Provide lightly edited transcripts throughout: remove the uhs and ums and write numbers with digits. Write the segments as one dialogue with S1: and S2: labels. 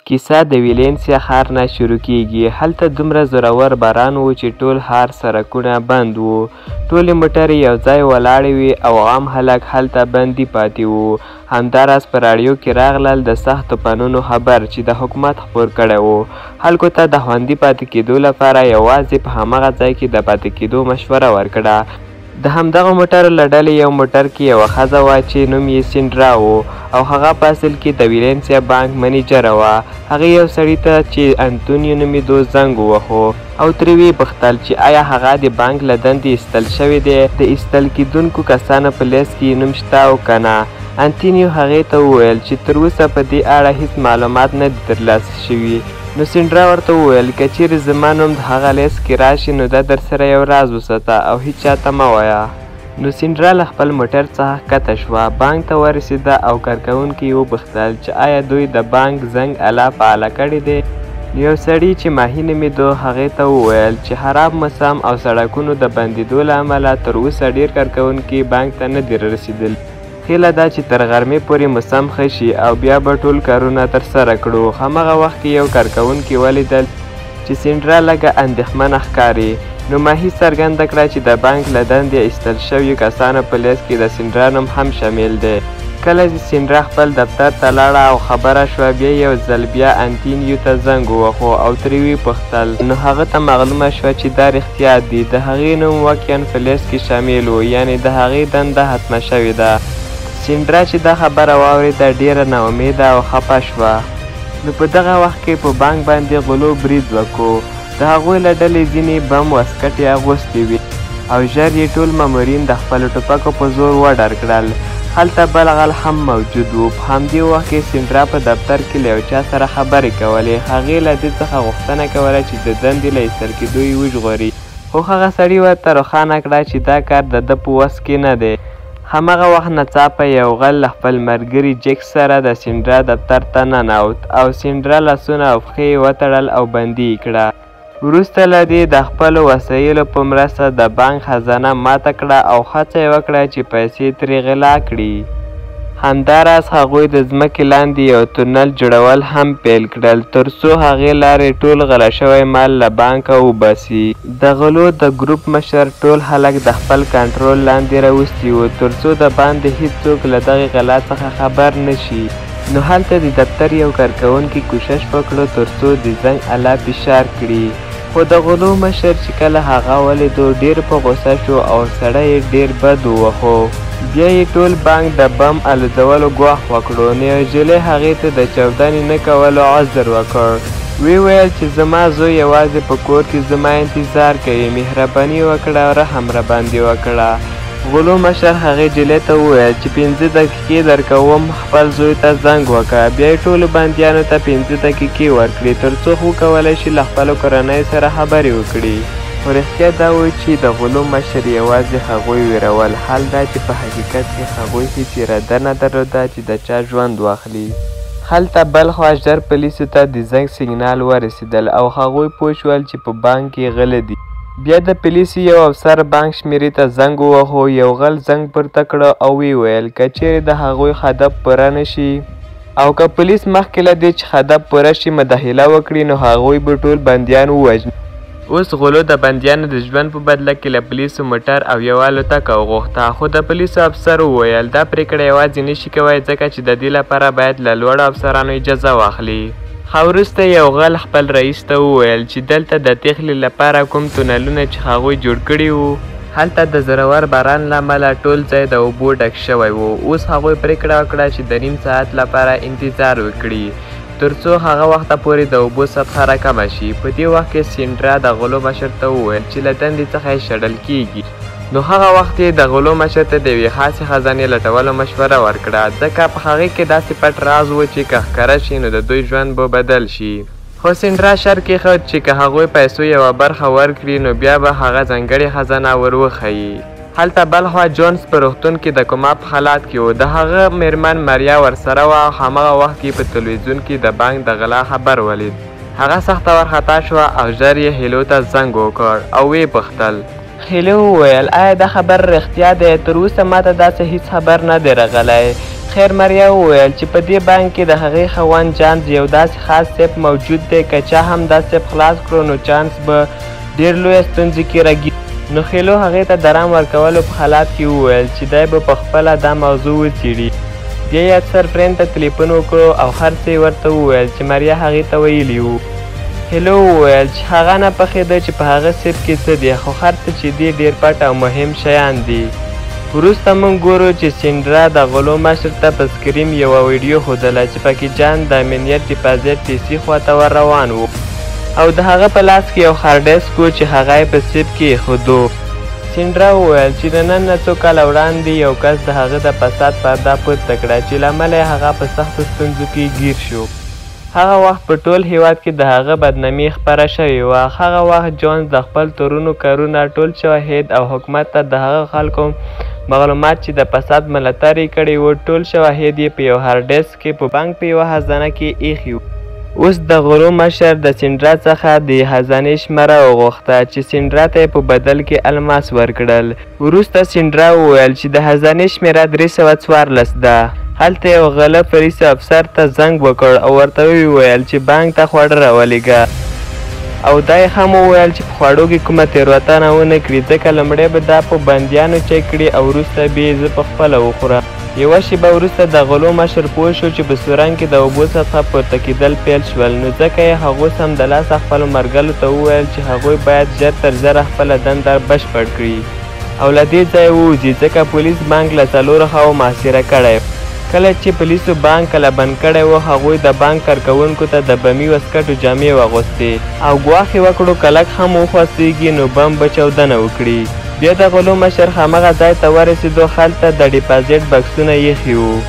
S1: کیسه د ویلینسیا ښار نه شروع کیږي. هلته دومره زورور باران و چې ټول ښار سړکونه بند وو، ټولې موټرې یو ځای ولاړې وې او عام خلک هلته بندي پاتې وو. همداراز په راډیو کې راغلل د سخت توپانونو خبر چې د حکومت خپور کړی و. خلکو ته د خوندي پاتې کېدو لپاره یوازې په هماغه ځای کې د پاتې کېدو مشوره ورکړه. د همدغو موټرو له ډلې یو موټر کې یوه ښځه وه چې نوم یې سینډرا و او هغه په اصل کې د ویلینسیا بانک منیجره وه. هغې یو سړي ته چې انتونیو نومېدو زنګ ووهو او ترې ویې پوښتل چې آیا هغه د بانک له دندې ایستل شوی دی، د ایستل کېدونکو کسانو په لیست کې یې نوم شته او که نه. انتونیو هغې ته وویل چې تر اوسه په دې اړه هیڅ معلومات نه دي ترلاسه شوي. نو سینډرا ورته وویل که چیرې زما نوم د هغه لیست کې راشي نو دا درسره یو راز وساته او هیچا ته مه وایه. نو سینډرا له خپل موټر څخه ښکته شوه، بانک ته ورسېده او کارکوونکي یې وپوښتل چې آیا دوی د بانک زنګ اله فعاله کړې دی. نو یو سړي چې ماهي نومېدو هغې ته وویل چې خراب موسم او سړکونو د بندېدو له امله تر اوسه ډېر کارکوونکي بانک ته نه دي رسېدلي. هیله ده چې تر غرمې پورې موسم ښه شي او بیا به ټول کارونه ترسره کړو. هماغه وخت کې یو کارکوونکي ولیدل چې سینډرا لږه اندېښمنه ښکاري. نو ماهي څرګنده کړه چې د بانک له دندې ایستل شویو کسانو په لیست کې د سینډرا نوم هم شامل دی. کله چې سینډرا خپل دفتر ته لاړه او خبره شوه، بیا یو ځل بیا انتینیو ته زنګ ووهو او ترې ویې پوښتل. نو هغه ته معلومه شوه چې دا رښتیا دي، د هغې نوم واقعا په لیست کې شامل و، یعنې د هغې دنده ختمه شوې ده. سینډرا چې دا خبره واورېده ډېره ناامیده او خپه شوه. نو په دغه وخت کې په بانک باندې غلو برید وکړو. د هغوی له ډلې ځینې بم واسکټې اغوستې وې او ژر یې ټول مامورین د خپلو ټوپکو په زور وډار کړل. هلته بل غل هم موجود و. په همدې وخت کې سینډرا په دفتر کې له یو چا سره خبرې کولې. هغې له دې څخه غوښتنه کوله چې د دندې له ایستل کېدو یې وژغوري، خو هغه سړي ورته روښانه کړه چې دا کار د ده په وس کې نه دی. هماغه وخت ناڅاپه یو غل له خپل ملګري جیک سره د سینډرا دفتر ته ننوت او سینډرا لاسونه او پښې یې وتړل او بندي یې کړه. وروسته له دې د خپلو وسایلو په مرسته د بانک خزانه ماته کړه او هڅه یې وکړه چې پیسې ترې غلا کړي. همداراز هغوی د ځمکې لاندې یو تونل جوړول هم پیل کړل تر څو هغې لارې ټول غلا شوی مال له بانکه وباسي. د غلو د ګروپ مشر ټول خلک د خپل کنټرول لاندې راوستي وو تر څو د باندې هیڅوک له دغې غلا څخه خبر نه شي. نو هلته د دفتر یو کارکوونکي کوشش وکړو تر څو د زنګ اله فشار کړي، خو د غلو مشر چې کله هغه ولیدو ډېر په غوسه شو او سړی یې ډېر بد ووهو. بیا یې ټول بانک د بم الوزولو ګواښ وکړو. نو یو نجلۍ هغې ته د چاودنې نه کولو عذر وکړ، ویې ویل چې زما زوی یوازې په کور کې زما انتظار کوي، مهرباني وکړه رحم راباندې وکړه. غلو مشر هغې نجلۍ ته وویل چې 5 دقیقې درکوم، خپل زوی ته زنګ وکړه. بیا یې ټولو بندیانو ته 5 دقیقې ورکړې تر څو وکولی شي له خپلو کورنیو سره خبرې وکړي. خو رښتیا دا و چې د غلو مشر یوازې هغوی ویرول، حال دا چې په حقیقت کې هغوی هیڅ اراده نه درلوده چې د چا ژوند واخلي. هلته بلخوا ژر پولیسو ته د زنګ سیګنال ورسېدل او هغوی پوه شول چې په بانک کې غله دي. بیا د پولیسو یو افسر بانک شمېرې ته زنګ ووهو. یو غل زنګ پورته کړو او ویې ویل که چیرې د هغوی هدف پوره نه شي او که پولیس مخکې له دې چې هدف پوره شي مداخله وکړي نو هغوی به ټول بندیان ووژني. اوس غلو د بندیانو د ژوند په بدله کې له پولیسو موټر او یوه الوتکه وغوښته، خو د پولیسو افسر وویل دا پرېکړه یوازې نشي کوی ځکه چې د دې لپاره باید له لوړو افسرانو اجازه واخلي. خو وروسته یو غل خپل رئیس ته وویل چې دلته د تېښتې لپاره کوم تونلونه چې هغوی جوړ کړي وو، هلته د زورور باران له امله ټول ځای د اوبو ډک شوی و. اوس هغوی پرېکړه وکړه چې د نیم ساعت لپاره انتظار وکړي تر څو هغه وخته پورې د اوبو سطحه راکمه شي. په دې وخت کې سینډرا د غلو مشر ته وویل چې له دندې څخه یې شړل کیږي. نو هغه وخت یې د غلو مشر ته د یوې خاصې خزانې لټولو مشوره ورکړه، ځکه په هغې کې داسې پټ راز و چې که ښکاره شي نو د دوی ژوند به بدل شي. خو سینډرا شرط کېښود چې که هغوی پیسو یوه برخه ورکړي نو بیا به هغه ځانګړې خزانه ور وښیي. هلته بلخوا جونز په روغتون کې د کوما په حالت کې و. د هغه میرمن ماریا ورسره وه او هماغه وخت کې په تلویزیون کې د بانک د غلا خبر ولید. هغه سخته وارخطا شوه او ژر یې هیلو ته زنګ وکړ او ویې پوښتل. هیلو وویل آیا دا خبر رښتیا دی؟ تر اوسه ماته داسې هیڅ خبر نه دی راغلی. خیر ماریا وویل چې په دې بانک کې د هغې خاوند جانز یو داسې خاص سیف موجود دی، که چا هم دا سیف خلاص کړو نو چانس به ډېر لویه ستونزې کې راګیر. نو خیلو هغې ته د رام ورکولو په حالات کې وویل چې دی به په خپله دا موضوع وڅېړي. بیا یې افسر فرین ته تلیفون وکړو او هر څه یې ورته وویل چې ماریا هغې ته ویلي وو. هیلو وویل چې هغه نه پخېده چې په هغه سیف کې څه دي، خو هر څه چې دي ډېر پټ او مهم شیان دي. وروسته موږ ګورو چې سینډرا د غلو مشر ته په سکرین یوه ویډیو ښودله چې پکې جان د امنیت ډیپازیټ ټي سي خواته ور روان و او د هغه په لاس کې یو هارډ ډیسک و چې هغه یې په سیف کې ایښودو. سینډرا وویل چې د نن نه څو کاله وړاندې یو کس د هغه د فساد پرده پورته کړه چې له امله یې هغه په سختو ستونزو کې ګیر شو. هغه وخت په ټول هیواد کې د هغه بدنامي خپره شوې وه. هغه وخت جونز د خپل تورونو کارونه ټول شواهد او حکومت ته د هغه خلکو معلومات چې د فساد ملاتړ یې کړی و، ټول شواهد یې په یو هارډ ډیسک کې په بانک په یوه خزانه کې ایښي وو. اوس د غلو مشر د سینډرا څخه د خزانې شمېره وغوښته چې سینډرا ته یې په بدل کې الماس ورکړل. وروسته سینډرا وویل چې د خزانې شمېره 314 ده. هلته یو غله پولیس افسر ته زنګ وکړ او ورته ویې ویل چې بانک ته خواړه راولېږه، او دا یې هم وویل چې په خواړو کې کومه تېروتنه ونه کړي، ځکه لومړی به دا په بندیانو چک کړي او وروسته به یې زه په خپله وخورم. یوه شېبه وروسته د غلو مشر پوه شو چې په سورنګ کې د اوبو سطحه پورته کېدل پیل شول، نو ځکه یې هغو سمدلاسه خپلو ملګرو ته وویل چې هغوی باید ژر تر ژره خپله دنده بشپړ کړي او له دې ځایه ووځي، ځکه پولیس بانک له څلورو خواوو محاصره کړی. کله چې پولیسو بانک کلابند کړی و، هغوی د بانک کارکوونکو ته د بمي واسکټو جامې واغوستې او ګواښ یې وکړو که لږ هم وخوځېږي نو بم به چاودنه وکړي. بیا د غلو مشر همغه ځای ته ورسېدو، هلته د ډیپازیټ بکسونه ایښي وو.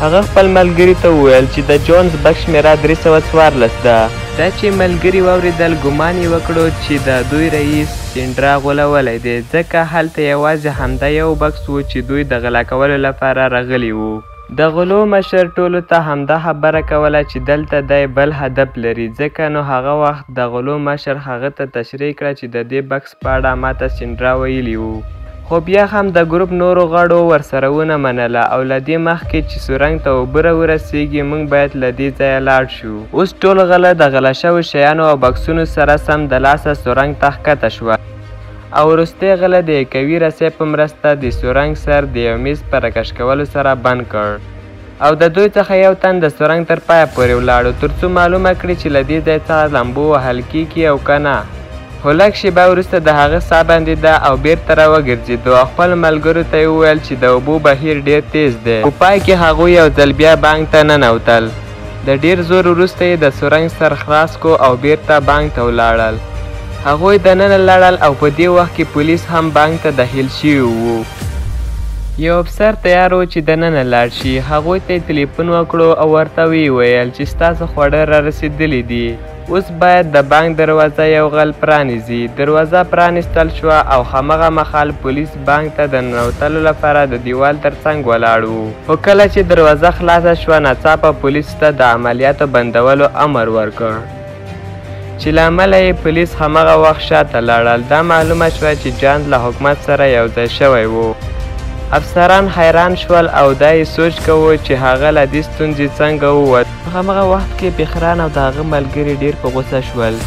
S1: هغه خپل ملګري ته وویل چې د جونز بکس شمېره 314 ده. دا چې ملګري واورېدل ګمان یې وکړو چې د دوی رئیس سینډرا غولولی دی، ځکه هلته یوازې همدا یو بکس و چې دوی د غلا کولو لپاره راغلي وو. د غلو مشر ټولو ته همدا خبره کوله چې دلته دی بل هدف لري، ځکه نو هغه وخت د غلو مشر هغه ته تشریح کړه چې د دې بکس په اړه ماته سینډرا ویلي وو. خو بیا هم د ګروپ نورو غړو ورسره ونه منله او له دې مخکې چې سورنګ ته اوبه راورسېږي موږ باید له دې ځایه لاړ شو. اوس ټول غله د غلا شوو شیانو او بکسونو سره سمدلاسه سورنګ ته ښکته شول او وروستی غله د قوي رسۍ په مرسته د سورنګ سر د یو میز په راکش کولو سره بند کړ او د دوی څخه یو تن د سورنګ تر پایه پورې ولاړو ترڅو معلومه کړي چې له دې ځای څخه لامبو وهل کیږي او که نه. خو لږ شېبه وروسته د هغه ساه بندېده او بیرته راوګرځېدو او خپلو ملګرو ته یې وویل چې د اوبو بهیر ډېر تیز دی. په پای کې هغوی یو ځل بیا بانک ته ننوتل. د ډېر زور وروسته یې د سورنګ سر خلاص کړو او بیرته بانک ته ولاړل. هغوی دننه لاړل او په دې وخت کې پولیس هم بانک ته داخل شوي وو. یو افسر تیار و چې دننه لاړ شي. هغوی ته یې تلیفون وکړو او ورته ویې ویل چې ستاسو خواړه رارسېدلي دي، اوس باید د بانک دروازه یو غل پرانیزي. دروازه پرانیستل شوه او همغه مهال پولیس بانک ته د ننوتلو لپاره د دیوال تر څنګ ولاړ وو. خو کله چې دروازه خلاصه شوه، ناڅاپه پولیسو ته د عملیاتو بندولو امر ورکړ چې له امله یې پولیس همغه وخت شاته لاړل. دا معلومه شوه چې جان له حکومت سره یو ځای شوی و. افسران حیران شول او دا یې سوچ کوو چې هغه له دې ستونزې څنګه ووت. په همغه وخت کې پیخران او د هغه ملګري ډېر په غوسه شول،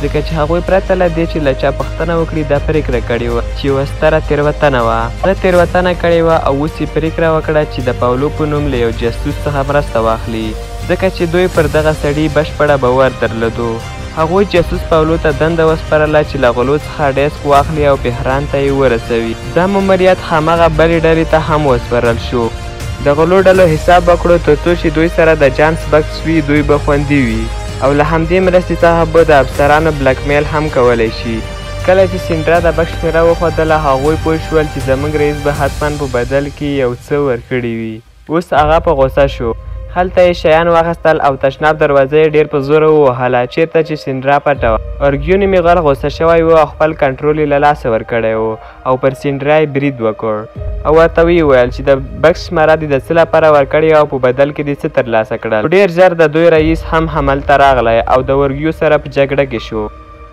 S1: ځکه چې هغوی پرته له دې چې له چا پوښتنه وکړي دا پرېکړه کړې وه چې یوه ستره تېروتنه وه. هغه تېروتنه کړې وه او اوس یې پرېکړه وکړه چې د پاولو په نوم له یو جاسوس څخه مرسته واخلي، ځکه چې دوی پر دغه سړي بشپړه باور درلودو. هغوی جاسوس پاولو ته دنده وسپارله چې له غلو څخه ډیسک واخلي او پیهران ته یې ورسوي. دا ماموریت هماغه بلې ډلې ته هم وسپارل شو. د غلو ډلو حساب وکړو ترڅو چې دوی سره د جانس بکس وي دوی به خوندي وي او له همدې مرستې څخه به د افسرانو بلک میل هم کولی شي. کله چې سینډرا د بکس شمېره وښودله، هغوی پوه شول چې زموږ رئیس به حتما په بدل کې یو څه ورکړي وي. اوس هغه په غوسه شو. هلته یې شیان واخیستل او تشناب دروازه یې ډېر په زوره ووهله چېرته چې سینډرا پټه وه. اورګیو نومي غل غوسه شوی و او خپل کنټرول یې له لاسه ورکړی و او پر سینډرا یې برید وکړ او ورته ویې ویل چې د بکس شمېره دې د څه لپاره ورکړې او په بدل کې دې څه ترلاسه کړل. ډېر ژر د دوی رئیس هم هملته راغلی او د ورګیو سره په جګړه کې شو.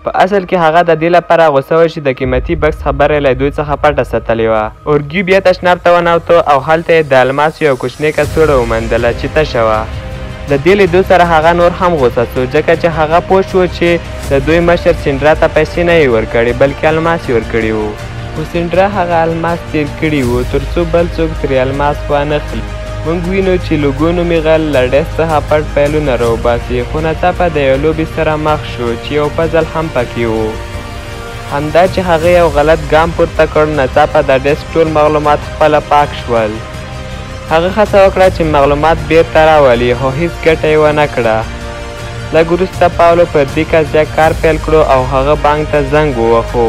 S1: په اصل کې هغه د دې لپاره غوسه و چې د قیمتي بکس خبره یې له دوی څخه پټه ساتلې وه. اورګیو بیا تشناب ته ونوته او هلته یې د الماسو یوه کوچنۍ کڅوړه وموندله چې تشه وه. د دې لیدو سره هغه نور هم غوسه شو، ځکه چې هغه پوه شو چې د دوی مشر سینډرا ته پیسې نه یې ورکړې بلکې الماس یې ورکړي وو. خو سینډرا هغه الماس تېر کړي وو تر څو بل څوک ترې الماس وانخلي. موږ وینو چې لوګو نومي غل له ډیسک څخه پټ فایلونه راوباسي، خو ناڅاپه د یو لوبې سره مخ شو چې یو پزل هم پکې و. همدا چې هغه یو غلط ګام پورته کړ، ناڅاپه د ډیسک ټول معلومات خپله پاک شول. هغه هڅه وکړه چې معلومات بیرته راولي، خو هیڅ ګټه یې ونه کړه. لږ وروسته پاولو پر دې قضیه کار پیل کړو او هغه بانک ته زنګ ووهو.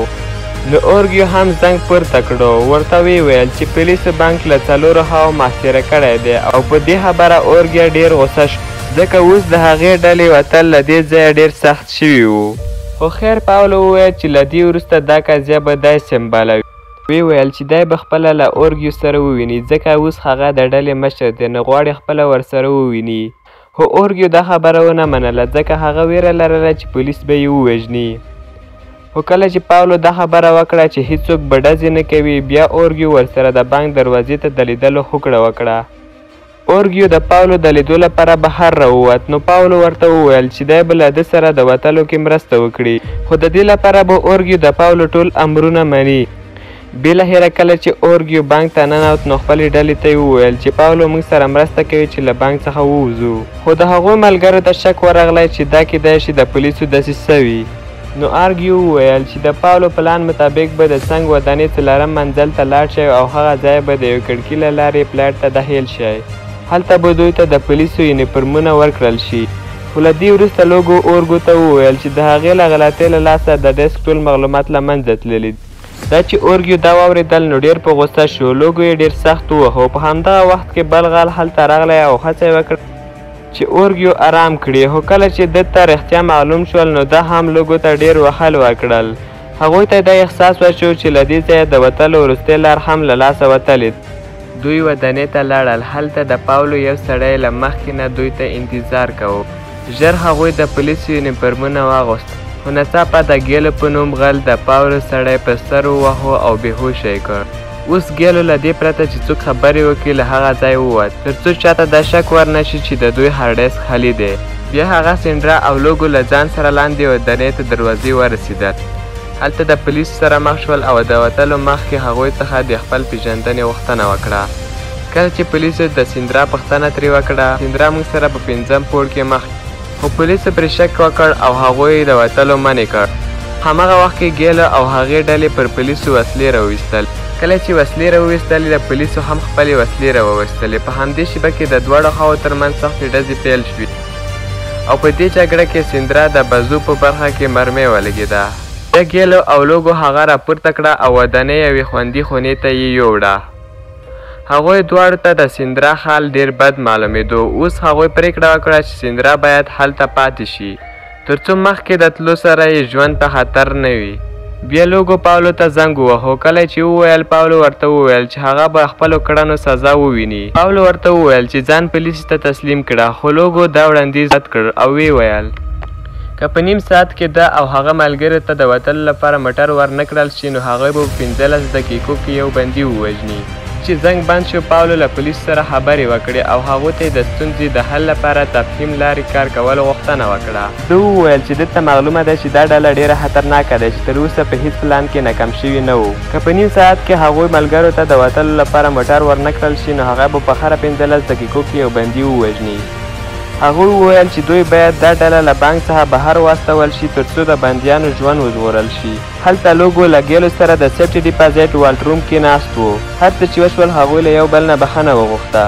S1: نو اورګیو هم زنګ پورته کړو، ورته ویې ویل چې پولیسو بانک له څلورو خواوو محاصره کړی دی او په دې خبره اورګیا ډېر غوسه شو، ځکه اوس د هغې ډلې وتل له دې ځایه ډېر سخت شوي وو. خو خیر پاولو وویل چې له دې وروسته دا قضیه به دی سمبالوي. ویې ویل چې دی به خپله له اورګیو سره وویني، ځکه اوس هغه د ډلې مشر دی نو غواړي خپله ورسره وویني. خو اورګیو دا خبره ونه منله، ځکه هغه ویره لرله چې پولیس به یې ووژني. خو کله چې پاولو دا خبره وکړه چې هیڅوک به ډزې نه کوي، بیا اورګیو ورسره د بانک دروازې ته د لیدلو هوکړه وکړه. اورګیو د پاولو د لیدو لپاره بهر راووت، نو پاولو ورته وویل چې دی به له ده سره د وتلو کې مرسته وکړي، خو د دې لپاره به اورګیو د پاولو ټول امرونه مني. بالاخره کله چې اورګیو بانک ته ننوت، نو خپلې ډلې ته یې وویل چې پاولو موږ سره مرسته کوي چې له بانک څخه ووځو. خو د هغوی ملګرو ته شک ورغلی چې دا کیدای شي د پولیسو دسیسه وي. نو ارګیو وویل چې د پاولو پلان مطابق به د څنګ ودانۍ څلورم منزل ته لاړ شي او هغه ځای به د یو کړکۍ له لارې پلاټ ته داخل شي. هلته به دوی ته د پولیسو یونیفرمونه ورکړل شي. خو له دې وروسته لوګو اورګو ته وویل چې د هغې له غلطۍ له لاسه د ډیسک ټول معلومات له منځه تللي. دا چې اورګیو دا واورېدل نو ډېر په غوسه شو، لوګو یې ډېر سخت ووهو. په همدغه وخت کې بل غل هلته راغلی او هڅه یې وکړه چې اورګیو ارام کړي، خو کله چې ده ته رښتیا معلوم شول نو ده هم لوګو ته ډېر وهل ورکړل. هغوی ته دا احساس وشو چې له دې ځایه د وتلو وروستۍ لار هم له لاسه وتلې. دوی ودانۍ ته لاړل، هلته د پاولو یو سړی له مخکې نه دوی ته انتظار کاوه. ژر هغوی د پولیسو یونیفرمونه واغوستل، خو ناڅاپه د ګیلو په نوم غل د پاولو سړی په سر وواهه او بېهوښه یې کړ. اوس ګیلو له دې پرته چې څوک خبرې وکړي له هغه ځای ووت، تر څو چاته دا شک ورنه شي چې د دوی هارډ ډیسک خالي دی. بیا هغه سینډرا او لوګو له ځان سره لاندې ودانۍ ته دروازې ورسېدل. هلته د پولیسو سره مخ شول او د وتلو مخکې هغوی څخه د خپل پېژندنې غوښتنه وکړه. کله چې پولیسو د سیندرا پوښتنه ترې وکړه، سیندرا موږ سره په پنځم پوړ کې مخ، خو پولیسو پرې شک وکړ او هغوی د وتلو منع کړ. هماغه وخت کې ګیلو او هغې ډلې پر پولیسو وسلې راوویستل. کله چې وسلې راوویستلې، د پولیسو هم خپلې وسلې راوویستلې. په همدې شېبه کې د دواړو خواوو ترمنځ سختې ډزې پیل شوې او په دې جګړه کې سیندرا د بازو په برخه کې مرمۍ ولګېده. بیا ګیلو او لوګو هغه راپورته کړه او ودانۍ یوې خوندي خونې ته یې یووړه. هغوی دواړو ته د سیندرا حال ډېر بد معلومېدو. اوس هغوی پرېکړه وکړه چې سیندرا باید هلته پاتې شي تر څو مخکې د تلو سره یې ژوند ته خطر نه وي. بیا لوګو پاولو ته زنګ ووهو. کله چې وویل، پاولو ورته وویل چې هغه به خپلو کړنو سزا وویني. پاولو ورته وویل چې ځان پولیسو ته تسلیم کړه، خو لوګو دا وړاندیز رد کړ او ویې ویل که په نیم ساعت کې ده او هغه ملګرو ته د وتلو لپاره موټر ورنه کړل شي نو هغوی به په 15 دقیقو کې یو بندي ووژني. چې زنګ بند شو، پاولو له پولیسو سره خبرې وکړې او هغوی ته یې د ستونزې د حل لپاره تفهیم لارې کار کولو غوښتنه وکړه. ده وویل چې ده ته معلومه ده چې دا ډله ډېره خطرناکه ده چې تر اوسه په هیڅ پلان کې ناکام شوي نه وو. که په نیم ساعت کې هغوی ملګرو ته د وتلو لپاره موټر ورنه کړل شي نو هغه به په هره 15 دقیقو کې یو بندي ووژني. هغوی وویل چې دوی باید دا ډله له بانک څخه بهر واستول شي تر څو د بندیانو ژوند وژغورل شي. هلته لوګو له ګیلو سره د سیفټي ډیپازیټ والټ روم کې ناست وو. هر څه چې وشول، هغوی له یو بل نه بخښنه وغوښته.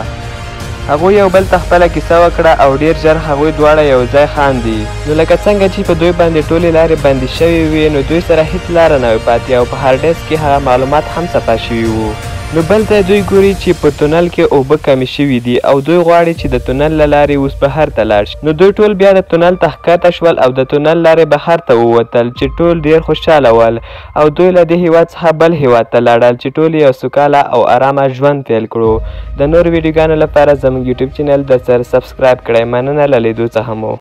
S1: هغوی یو بل ته خپله کیسه وکړه او ډېر ژر هغوی دواړه یو ځای خاندي. نو لکه څنګه چې په دوی باندې ټولې لارې بندې شوې وې، نو دوی سره هیڅ لاره نه وه پاتې او په هارډ ډیسک کې هغه معلومات هم صفا شوي وو. نو بل ځای دوی ګوري چې په تونل کې اوبه کمې شوې دي او دوی غواړي چې د تونل له لارې اوس بهر ته لاړ شي. نو دوی ټول بیا د تونل ته ښکته شول او د تونل لارې بهر ته ووتل چې ټول ډېر خوشحاله ول او دوی له دې هیواد څخه بل هیواد ته لاړل چې ټول یو سوکاله او ارامه ژوند پیل کړو. د نورو ویډیوګانو لپاره زموږ یوټیوب چینل در سره سبسکرایب کړئ. مننه له لیدو څخه مو.